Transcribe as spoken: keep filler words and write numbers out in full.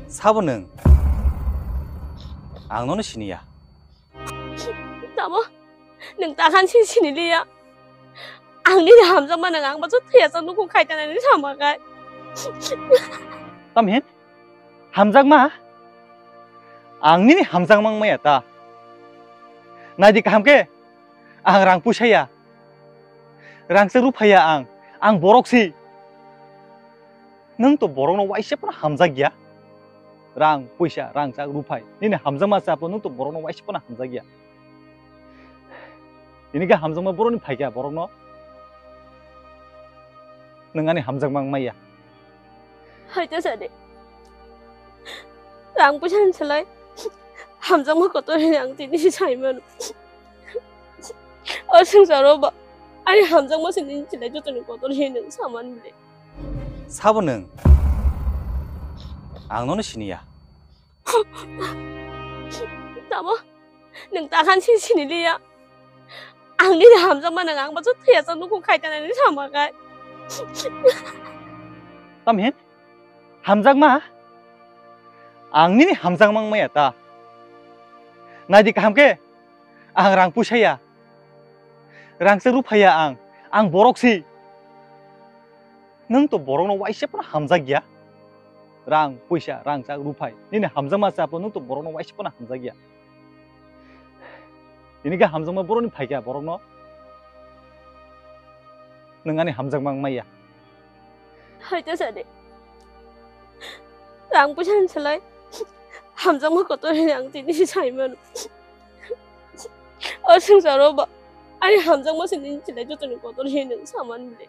Sabo nwng? Ang nono siniya. Tamo? Nwng takhan si siniliya. Ang nini hamjakma nwng ang bacha thwiya chang nukung khai tanani sama khai. Tamhin? Hamjakma? Ang nini hamjakma wngmaya ta. Naidi kaham khe, ang rang puisa ya. Rangchak ruphai ya ang. Ang borok si. Nwng to borokno waisa phano hamjak ya. Rang, puisa, rangchak, ruphai. Nini hamjakma chapno nwng to borokno waisa phano hamjak ya. Nini khe hamjakma borokni phaikha borokno. Nwng ani hamjakma wngmaya. Haita sadi. Rang puisa ni salai. Hamjakma kotor hini ang tini si saimano. O swngcharo ba. Ani hamjakma si nini silai jotoni kotor hini nwng saman bile. Sabo nwng? Ang nono siniya. Tamo? Nwng takhan si siniliya. Ang nini hamjakma nwng ang bacha thwiya chang nukung khai tanani sama khai. Tamhin? Hamjakma? Ang nini hamjakma wngmaya ta. Naidi kaham khe, ang rang puisa ya. Rangchak ruphai ya ang. Ang borok si. Nwng to borokno waisa phano hamjak ya. Rang, puisa, rangchak, ruphai. Nini hamjakma chapno nwng to borokno waisa phano hamjak ya. Nini khe hamjakma borokni phaikha borokno. Nwng ani hamjakma wngmaya. Haita sadi. Rang puisa ni salai. Hamjakma kotor hini ang tini si saimano. O swngcharo ba. Ani hamjakma si nini silai jotoni kotor hini nwng saman bile.